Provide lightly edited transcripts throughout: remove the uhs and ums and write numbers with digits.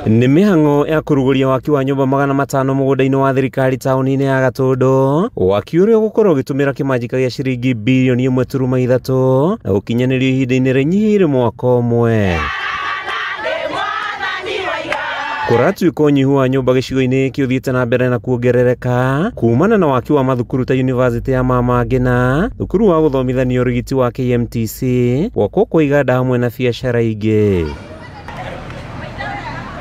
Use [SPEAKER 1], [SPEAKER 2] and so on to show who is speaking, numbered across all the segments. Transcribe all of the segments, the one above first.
[SPEAKER 1] Nĩ mĩhang'o ya kũrugũria waki wa nyũmba 500 mũgũnda-inĩ wa thirikari taũni-inĩ ya Gatũndũ, waki ũrĩa ũgũkorwo ũgĩtũmĩra kĩmanjĩka gĩa ciringi birioni 1.3 na gũkinyanĩrio ihinda-inĩ rĩnyihĩire mwaka ũmwe. Kũratuĩka ũnyihu wa nyũmba gĩcigo-inĩ gĩkĩ ũthiĩte na mbere na kuongerereka kumana na waki wa mathukuru ta University ya Mama Ngina, thukuru wa gũthomithania ũrigiti wa KMTC, gwakwo kwa iganda hamwe na biacara ingĩ.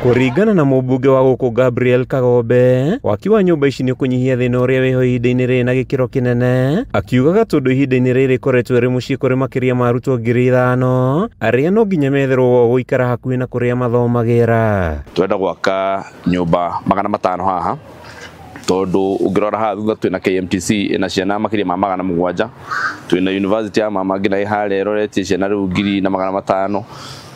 [SPEAKER 1] Kũringana na mũmbunge wa gũkũ Gabriel Kagombe, waki wa nyũmba ici nĩ ũkũnyihia thĩna ũrĩa wĩho ihinda-inĩ rĩrĩ na gĩkĩro kĩnene, akiugaga tondũ ihinda-inĩ rĩrĩ ĩkoretwo ĩrĩ mũciĩ kũrĩ makĩria ma arutwo 5,000 arĩa no nginya metherwo gwa gũikara hakuhĩ na kũrĩa mathomagĩra.
[SPEAKER 2] Twenda gwaka nyũmba 500 haha tondũ ũngĩrora haha thutha twĩna KMTC ĩna ciana makĩria ma 700, twĩna University ya Mama Ngina ĩ harĩa ĩroretie ciana rĩu 1,500,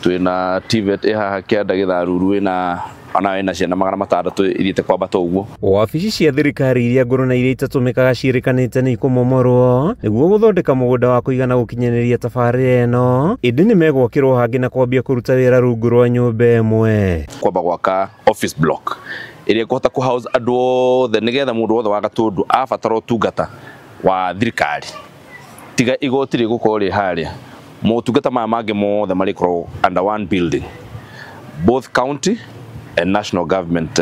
[SPEAKER 2] twĩna TVET ĩ haha kĩanda Gĩtharuru ĩna ona ĩna ciana 600 ithiĩte kwambata ũguo.
[SPEAKER 1] Wabici cia thirikari iria ngũrũ na iria itatũmĩkaga ciĩrĩkanĩte nĩ ikũmomorwo nĩguo gũthondeka mũgũnda wa kũigana gũkinyanĩria tabarĩra ĩno, ĩndĩ nĩ megwakĩrwo hangĩ na kwambia kũruta wĩra rungu rwa nyũmba ĩmwe.
[SPEAKER 2] Kwamba gwaka office block ĩrĩa ĩkũhota kũ house andũ othe nĩgetha mũndũ wothe wa Gatũndũ abatara ũtungata wa thirikari, tiga igoti rĩgũkorwo rĩ harĩa, motungata maya mangĩ mothe marĩkorwo under one building, both county and national government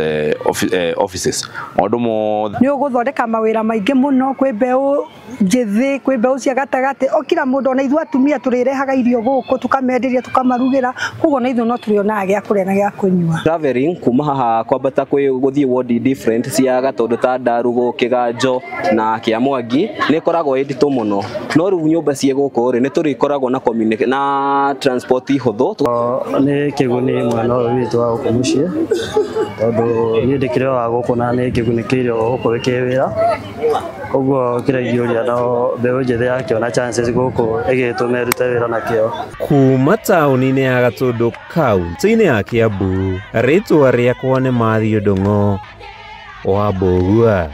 [SPEAKER 2] offices, maũndũ mothe.
[SPEAKER 3] Nĩ ũgũthondeka mawĩra maingĩ mũno, kwĩ mbeũ njĩthĩ, kwĩ mbeũ cia gatagatĩ, o kila mũndũ, ona ithuĩ atumia tũrĩrehaga irio gũkũ tũkamenderia tũkamarugĩra, koguo ona ithuĩ no tũrĩonaga gĩa kũrĩa na gĩa kũnyua.
[SPEAKER 4] Traveling kuma haha kwambata kwĩ gũthiĩ ward different cia Gatũndũ ta Ndarugo, Kĩganjo na Kĩamwangi nĩ ĩkoragwo ĩ nditũ mũno, no rĩu nyũmba ciĩ gũkũ rĩ nĩ tũrĩkoragwo na na transport hũthũ.
[SPEAKER 5] Nĩ kĩguni mwena ũyũ witũ wa gũkũ mũciĩ tondũ niĩ ndĩkĩrĩ wa gũkũ na nĩ kĩgunĩkĩire o gũkũ kĩwĩra, koguo kĩrĩa ingĩũria no mbeũ njĩthĩ yakĩona chances gũkũ ĩgĩtũme ĩrute wĩra na kĩo.
[SPEAKER 1] Kuma taũni-inĩ ya Gatũndũ kaunti-inĩ ya Kiambu, rĩtwa rĩakwa nĩ Matthew Ndung'u wa Mbũgua.